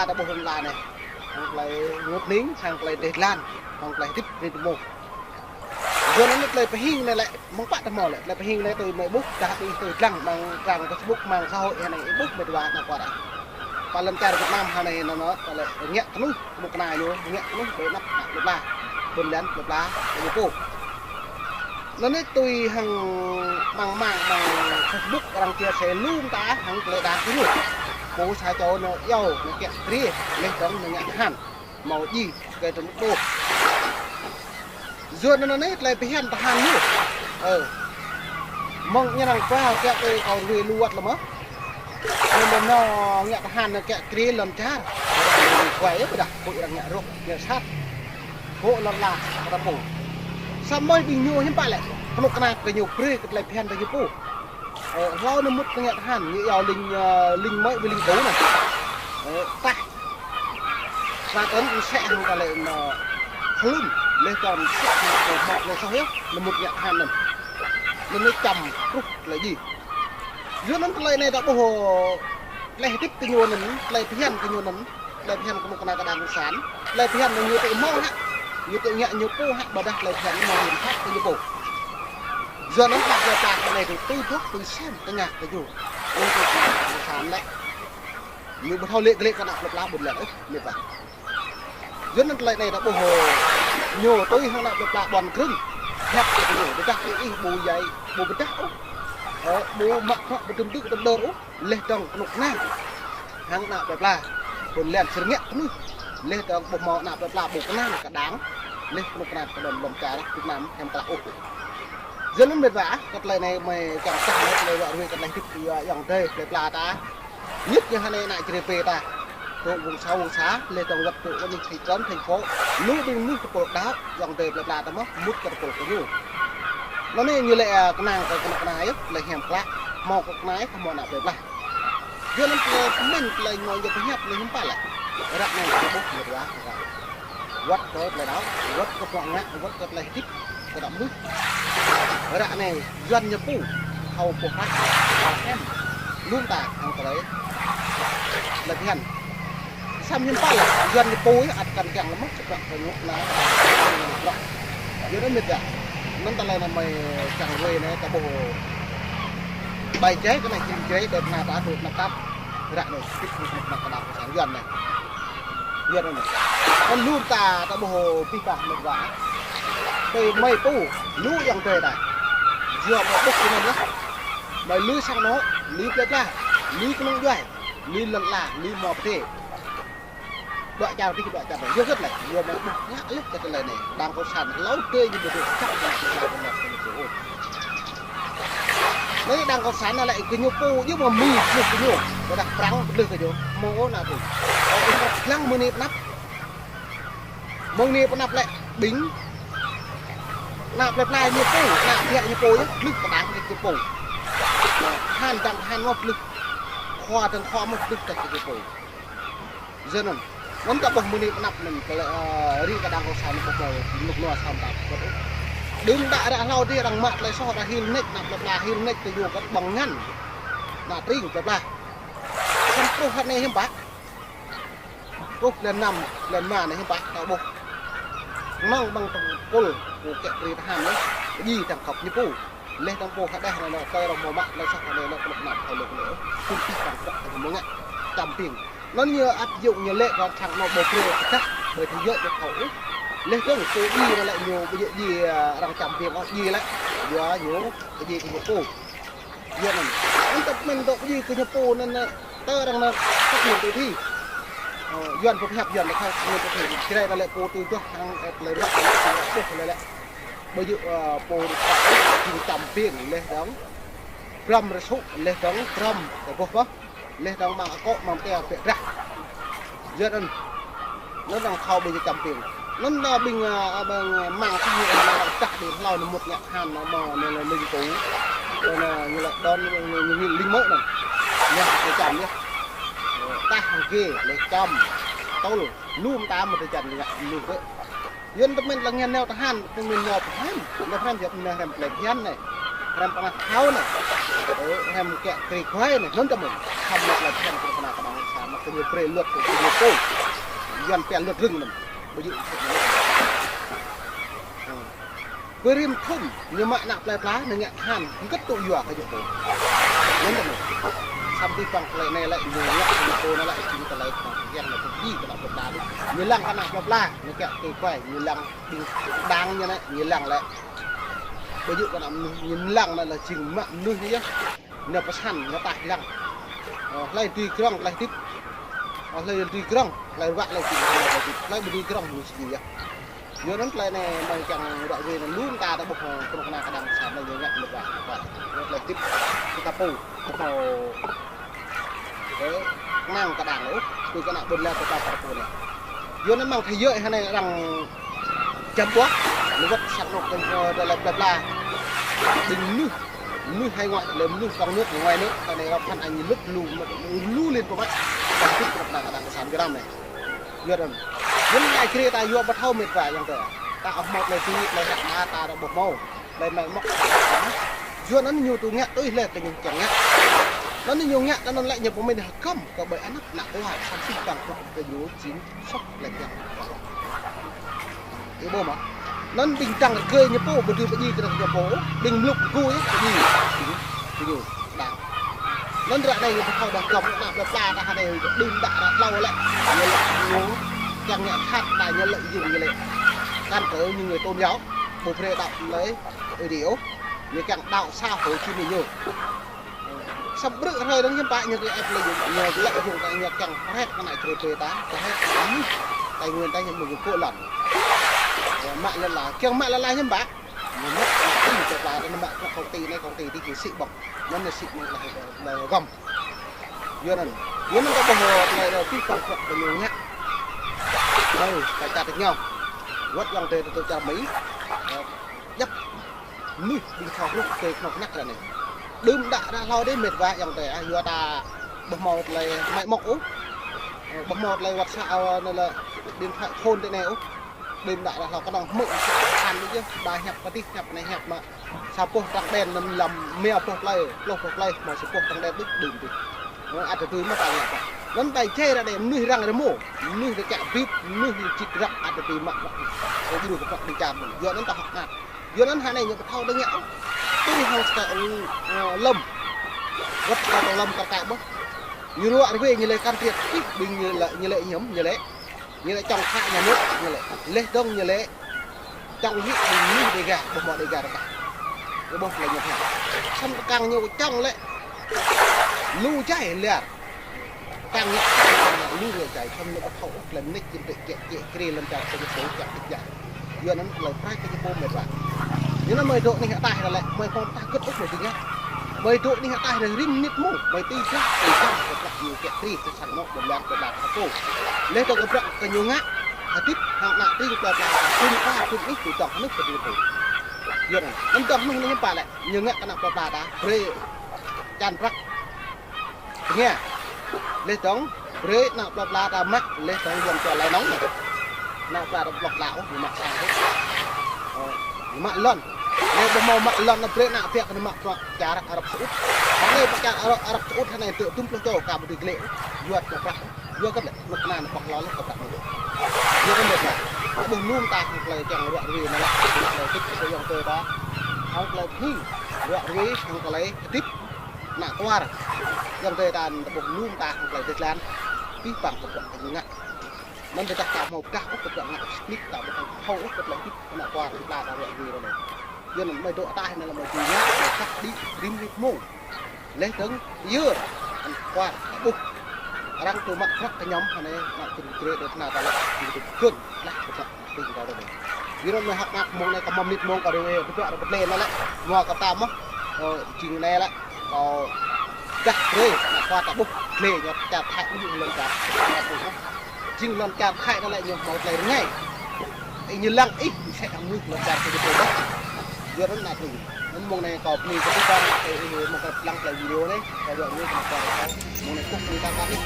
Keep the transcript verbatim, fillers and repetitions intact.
Ta ƀuh lŏn ala anai. Hăng tơlơi rơngot hning, hăng tơlơi dêh dlan, hăng tơlơi hơdip rĭm mông. Yua anŭn tơlơi pơhing anai lĕ, mơ̆ng pă ta hmâo lĕ, tơlơi pơhing anai tui mơi ƀuh, dah ƀing tui lăng, mơ̆ng trang Facebook, mạng xã hội anai, ih ƀuh met wa ană kwar ah. Pơ lŏn čar Việt Nam anai anŭn, tơlơi ngă kơnuih, kơnuk kơna ñu, ngă kơnuih, ƀơi anăp ană plơi pla. Ƀôn lan plơi pla, ƀơi pô. Anŭn anai tui hăng mơ̆ng mạng, mơ̆ng Facebook arăng chia sẻ lu mơta hăng tơlơi đa kơ ñu. Pô sa čô ñu iâu, ñu kiă kriê, laih dơ̆ng ñu ngă tơhan. Hmâo djai, kơ tơnŭk đôč. Yua anŭn anai tơlơi phiăn tơhan ñu. Ơ. Mơ̆ng ñu arăng pơhiăp kơ kâo ruai lu wơ̆t lơ̆m mơ̆. Anŭn anai ñu ngă tơhan ñu kiă kriê lŏn čar. Arăng ruai yơh ƀôdah, pô arăng ngă rŏk, ngă sat. Pô lŏn ala, kơ ta pô. Samơ̆ ƀing ñu hiư̆m pă lĕ, kơnuk kơna kơ ñu brơi kơ tơlơi phiăn kơ ñu pô. Ơ, hlâo anai mŭt kơ ngă tơhan, ñu iâu ling, ơ, ling mơ̆i ƀơi ling cũ anai. Ơ, tah. Sa tơ̆n mơsĕ hăng tơlơi anŭn hlŭn, laih dơ̆ng mơsĕ hăng tơlơi mơ̆ tơlơi soh yơh, anai mŭt ngă tơhan anŭn. Anŭn anai čăm truh tơlơi djai. Yua anŭn tơlơi anai ta ƀuh, tơlơi hơdip kơ ñu anŭn, tơlơi phiăn kơ ñu anŭn. Tơlơi phiăn kơnuk kơna kơ đảng cộng sản. Tơlơi phiăn ñu tŭ hmâo hă. Ñu tŭ ngă ñu pô hă, ƀôdah tơlơi phiăn ñu hmâo hiam phat kơ ñu pô. Yua anŭn ană plơi pla kơ anai tui, tui duah, tui sem, tơña kơ ñu. Ñu tŭ kơnuk kơna đảng cộng sản lĕ. Ñu ƀu thâo lĕ kơ lĕ kơ ană plơi pla ƀôn lan ôh, met wa. Yua anŭn tơlơi anai ta ƀuh ñu tui hăng ană plơi pla ƀôn krưng. Hiăp kơ ñu, ƀôdah ih ƀu djai, ƀu pơdah ôh. Ơ, ƀu mă bruă, ƀu tơm tư̆ tơm đơr ôh. Laih dơ̆ng kơnuk kơna hăng ană plơi pla ƀôn lan sơrơngek kơnuih. Laih dơ̆ng ƀuh hmâo ană plơi pla ƀu kơnang kơ đảng. Laih kơnuk kơna kơ lŏn, lŏn čar Việt Nam hiam klă ôh. Yua anŭn met wa, kơ tơlơi anai mơi kiăng čang lĕ tơlơi ruă ruai kơ tơlơi hơdip kơ ayŏng adơi plơi pla ta. Nhất ñu hơnai ană Jrai pơ ta. Tơ̆ vùng sâu vùng xa, laih dơ̆ng wơ̆t tơ̆ wơ̆t anai thị trấn, thành phố. Lu ƀing mơnuih tơpul đaŏ, ayŏng adơi plơi pla ta mơ̆, mŭt kơ tơpul kơ ñu. Anŭn anai ñu lĕ, ơ, kơnang kơ kơnuk kơna yơh, tơlơi hiam klă, hmâo kơ kơnuk kơna, hmâo ană plơi pla. Yua anŭn tơlơi pơmĭn, tơlơi ñu yơh pơhiăp, tơlơi hiư̆m pă lĕ. Ră anai kơ ƀuh, met wa, ră. Wơ̆t kơ tơlơi đaŏ, wơ̆t kơ bruă ngă, wơ̆t kơ tơlơi hơdip, kơ đaŏ mơnuih. Ră anai, Yuan ñu pô, thâo pơhrăm, thâo hiam, lŏm ta hăng tơlơi, tơlơi phiăn. Samơ̆ hiư̆m pă lĕ, Yuan ñu pô yơh ăt kăn kiăng lơ̆m mơ̆, sơprăk kơ ñu kơna, ñu bruă. Yua anŭn met wa. Anŭn tơlơi anai mơi kiăng ruai anai, ta ƀuh ƀai jai kơ anai, jing jai, đe kơna ta tŭ anăp tap. Ră anai, hơdip kơnuk kơna kơ đảng cộng sản Yuan anai. Yuan anai. Anŭn lŏm ta, ta ƀuh pih pah met wa. Tơl mơi pô, lu ayŏng adơi ta. Yua mơi ƀuh kơ anŭn yơh. Mơi lui sang anŏ, lui plơi pla, lui kơnung djuai, lui lŏn ala, lui hmua pơdai. Đuaĭ čar adih, đuaĭ čar adih. Yua hơget lĕ, yua mơi ƀuh ngă laih kơ tơlơi anai. Đảng cộng sản hlâo adih ñu ƀu djơ̆ čăp kơ ană plơi pla kơ ñu pô ôh. Anai đảng cộng sản anai lĕ kơ ñu pô, yua mơ̆ Mi pơblưh kơ ñu. Ƀôdah Prăng pơblưh kơ ñu. Hmâo ôh ană adih. Ơ, ih lăng mơ̆ng anai pơ anăp. Mơ̆ng anai pơ anăp lĕ ƀing ană plơi pla ñu pô, ană ƀiă ñu pô yơh, pơblưh kơ đảng kơ ñu pô. Tơhan dơ̆ng tơhan mơ̆ pơblưh. Khua dơ̆ng khua mơ̆ pơblưh kơ ñu pô. Yua anŭn. Anŭn ta ƀuh mơ̆ng anai pơ anăp anŭn, tơlơi, ơ, rĭ kơ đảng cộng sản anŭn ƀuh mơ̆, rơnŭk rơnua sa mơta pơkŏt. Đưm đă ră hlâo adih arăng mă tơlơi soh, arăng hil nač, ană plơi pla hil nač kơ ñu kơ ƀơ̆ng ngăn. Ană tring plơi pla. Samơ̆ truh hơnai hiư̆m pă. Truh blan năm, blan rơma anai hiư̆m pă, ta ƀuh. Kơnơ̆ng ƀing tơpul, pô kiă kriê tơhan anai, pơdjai dơ̆ng khŏp ñu pô. Laih dơ̆ng pô hơđeh anai, tơl arăng hmâo mă tơlơi soh anai, kơnuk kơna thâo lĕ kơ lĕ. Tŭm pih dơ̆ng khŏp, hmâo ngă. Čăm piêng. Anŭn ñu ăt yua ñu lĕ kơ čang anŭn ƀu brơi pơdah, ƀơi tơlơi yua ñu thâo ôh. Laih dơ̆ng pô djai anŭn lĕ ñu ƀu djơ̆ djai, ơ, arăng čăm piêng ôh, djai lĕ. Yua ñu pơdjai kơ ñu pô. Yua anŭn. Anŭn tơl pơmĭn dŏ pơdjai kơ ñu pô anŭn, ơ, tơl arăng anŭn trách nhiệm tử thi. Ơ, Yuan pơhiăp Yuan lĕ trách nhiệm tử thi. Jrai anŭn lĕ pô tui duah hăng, ơ, tơlơi ruă, tơlơi ruă, tơlơi lĕ. Ƀu djơ̆, ơ, pô ruă, jing čăm piêng laih dơ̆ng. Brăm rơsŭ, laih dơ̆ng brăm, tơƀôh ƀôh. Laih dơ̆ng mơ̆ng akŏ, mơ̆ng pơtê pĕ drah. Yua anŭn. Anŭn arăng thâo ƀing čăm piêng. Anŭn, ơ, ƀing, ơ, ƀing, ơ, mơ̆ng kah ñu anŭn arăng pơdah đĭ hlâo anŭn mŭt ngă tơhan anŭn mơ̆ anŭn lĕ ling tŭ. Anŭn, ơ, ñu lĕ đon, ñu, ñu, ñu ling mơ̆ anŭn. Ñu tơčăm yơh. Ơ, tah hăng gê, lĕ čăm. Tơl, lŏm ta mơ̆ tơčăm ngă lŏm bĕ. Yua anŭn tơmĕn lăng ngăn nao tơhan, tơmĕn nao pơhrăm, nao pơhrăm yơh, nao pơhrăm tơlơi phiăn anai. Hrăm pơnah thâo anai. Ơ, hrăm kiăng kri kuai anai, anŭn tơmơ̆n. Hrăm lăp lăp hrăm kơ pơnah kơnang sa, mă kơ ñu brơi luật kơ ñu pô. Yuan pia luật rừng anŭn. Ƀu djơ̆. Ơ. Pơrĭm thŭn, ñu mă ană plơi pla, ñu ngă tơhan, hơget tŭ yua kơ ñu pô. Anŭn tơmơ̆n. Samơ̆ abih bang tơlơi anai lĕ, ñu ngă kơ ñu pô anai lĕ, jing tơlơi kơnang kiăng anai pơjing kơ ană plơi pla đôč. Ñu lăng kơ ană plơi pla, ñu kiăng kri kuai, ñu lăng ƀing đang ñu anai, ñu lăng lĕ. Ƀu djơ̆ kơ ană mơnuih, ñu lăng anai lĕ jing mă mơnuih ñu yơh. Ñu pơsăn, ñu taih lăng. Ơ, hlơi tui krŏng, hlơi hơdip. Ơ, hlơi tui krŏng, hlơi ruă, hlơi jing, hlơi hơdip. Hlơi ƀu tui krŏng, ñu sĭ yơh. Yua anŭn tơlơi anai mơ̆ng kiăng ruă ruai anŭn lu mơta ta ƀuh, ơ, kơnuk kơna kơdang sa anai ñu ngă mơ̆ ruă ruai. Yua tơlơi hơdip kơ ta pô, kơ pô. Ơ, kơnang kơdang ôh, tui kơ ană ƀôn lan kơ ta pô anai. Yua anŭn mơ̆ng thế giới anai arăng čăm ƀuah, ñu wơ̆t sang anŏ kơ, ơ, tơlơi plơi pla. Ƀing mơnuih, mơnuih hải ngoại, lĕ mơnuih trong nước, ngoài nước, ta anai arăng phản ánh lŭt lu, lu lên pơmă. Kơnang kơdang kơdang kơsam gơnam anai. Yua anŭn. Yua anŭn ngă kri ta yua ƀu thâo mĕt wa ayŏng adơi. Ta ƀuh mơ̆ tơlơi tui, tơlơi hă mă ta ƀu ƀuh mơ̆. Tơlơi mă mơ̆. Yua anŭn ñu tŭ ngă tui lĕ kơ ñu kiăng ngă. Anŭn ñu ngă anŭn lĕ ñu pơmĭn hơkăm kơ ƀơi anăp ană kuar samơ̆ abih bang kơ ñu jing sŏk lĕ kiăng. Ih ƀuh mơ̆. Anŭn ƀing dăng rơgơi ñu pô, ƀu dưi pơjing kơ ñu pô. Ƀing mluk rơgơi pơjing. Ƀing, ƀing ñu. Đang. Anŭn ră anai ñu pơthâo dah gŏm ană plơi pla ta hơnai đưm đă ră hlâo lĕ. Ñu lĕ ñu kiăng ngă hăt ta ñu lĕ jing ñu lĕ. Căn cứ như người tôn giáo, ƀu brơi đaŏ lĕ ơi đi ôh. Ñu kiăng đaŏ xã hội chủ nghĩa ñu. Samơ̆ hrơi dơ̆ng hiư̆m pă ñu kơ ĕp lĕ ñu, ñu lĕ ñu ta ñu kiăng pơret ană čơrê ta, pơret ană Tây Nguyên ta ñu mơ̆ ñu kơ lŏn. Mă lĕ la, kiăng mă lĕ la hiư̆m pă. Ñu mă, ñu mă, ñu mă công ty anai, công ty đi kơ sĭ ƀơ̆ng. Anŭn ñu sĭ mơ̆ng lĕ, lĕ gŏm. Yua anŭn. Yua anŭn ta ƀuh lĕ, lĕ abih bang kơ ñu ngă. Ơi, ta čăt ñu. Wơ̆t yang tê tê čar Mỹ. Djăp. Mơnuih ƀing thâo hluh tê kơnuk kơna ră anai. Đưm đă ră hlâo đê mĕt wa yang tê, ah, yua ta ƀuh mơ̆ tơlơi máy móc ôh. Ƀuh mơ̆ tơlơi WhatsApp, ơ, anai lĕ điện thoại phone tê anai ôh. Đưm đă ră hlâo kơnơ̆ng hmư̆ than đôč yơh, ba hiăp pơtih, hiăp anai hiăp mă. Sa boh trắng đen anŭn lăm mia boh plơi, pluh boh plơi, mơ̆ sa boh trắng đen đôč đưm đĭ. Ơ, ăt tui mơ̆ ta ngă ta. Anŭn ta jai ră anai mơnuih răng rơmô, mơnuih rơkă bip, mơnuih jik ră ăt tui mă. Ơ, djru kơ prăk đi čam anŭn. Yua anŭn ta hŏk nat. Yua anŭn hơnai ñu pơthâo đơ̆ng ngă ôh. Tui hăng sơkai ung, ơ, lơ̆m. Wơ̆t sơkai ung lơ̆m kar kaĭ ƀơ̆. Ñu ruă ruai ñu lĕ can thiệp. Ih, ƀing ñu lĕ, ñu lĕ ñăm, ñu lĕ. Ñu lĕ čŏng khă nhà nước, ñu lĕ. Leh dơ̆ng ñu lĕ čŏng hĭ ƀing mơnuih Đêga, ƀuh mơ̆ Đêga rơkah. Ñu ƀuh lĕ ñu pơhiăp. Samơ̆ kang ñu čŏng lĕ. Lu jai liar. Kang ñu, kang ñu lu lĕ jai, samơ̆ ñu ƀu thâo ôh, lĕ mơneč jing tơkĕ kĕ kri lăm čar kơ ñu pô čar tơkĕ. Yua anŭn tơlơi prai kơ ñu pô mĕt wa. Yua anŭn mơi dŏ anih ataih lĕ, mơi khŏm pơtah gơ̆t ôh mơi tui ngă. Mơi dŏ anih ataih lĕ rĭm mơnit mông, mơi tui gah, tui gah, kơ prăk ñu kĕ kri, kơ sang anŏ, ƀơ̆ng lan, kơ đak, kơ pô. Leh dơ̆ng kơ prăk kơ ñu ngă, hơdip, hăng ană tring plơi pla, tŭ mơta, tŭ ih, tŭ dŏ hơnŭk kơ tŭ pô. Yua anŭn, anŭn dŏ hơnŭk anai hiư̆m pă lĕ, ñu ngă kơ ană plơi pla ta, brơi čan prăk. Tơngia. Leh dơ̆ng, brơi ană plơi pla ta mă, leh dơ̆ng Yuan pia lai nong. Ană plơi pla ta ƀlŏk la ôh, ñu mă sang ôh. Ơ, ñu mă lŏn. Leh ƀu hmâo mă lŏn, anŭn brơi ană biă kơ ñu mă pơ čar Arab Saudi. Hơnai pơ čar Arab, Arab Saudi hơnai tơ dŭm pluh čô ka ƀu dưi glĕ ôh. Yua kơ prăk. Yua kơ lĕ, anŭn kơnang anŭn pơk lŏn leh kơ prăk anŭn. Yua kơ mĕt wa. Ƀuh lu mơta hăng tơlơi kiăng ruă ruai anai lĕ, tơlơi hơdip kơ ayŏng adơi ta. Hăng tơlơi pơhing ruă ruai, hăng tơlơi hơdip. Ană kuar. Ayŏng adơi ta ƀuh lu mơta hăng tơlơi dêh lan. Abih bang kơ prăk kơ ñu ngă. Anŭn tơdah ta hmâo pơdah ôh kơ prăk ngă sĭt ta ƀu thâo ôh kơ tơlơi hơdip ană kuar tơpla ta ruă ruai ră anai. Yua anŭn mơi dŏ ataih anai lĕ mơi tui ngă, mơi kăk đĭ rĭm rĭm mông. Leh dơ̆ng yơr ană kuar ta ƀuh. Arăng tŭ mă prăk kơ ñu hơnai ană tring krê đe tơna ta lĕ, tring tŭ gơ̆n lah kơ prăk. Tring kơ rơwê. Yua anŭn mơi hăk ngă mông anai kơ mơ̆ mơnit mông kơ rơwê, tơbiă rơbêt lĕ anai lĕ. Mơ̆ kơ ta mơ̆, ơ, jing anai lĕ. Kơ dah brơi, ană kuar ta ƀuh, glĕ ñu čar Thái ñu lŏn čar. Jing lŏn čar Thái anai lĕ ñu hmâo tơlơi rơngai. Ih ñu lăng ih, mơsĕ hăng mơnuih lŏn čar kơ ñu ƀuh. Yua anŭn ană tring. Anŭn mông anai kơ bơni kơ ƀing ta, ih mơ̆ kơ lăng tơlơi video anai, kơ yua anai kơ mông anai kơ bơni kơ ƀing ta anai.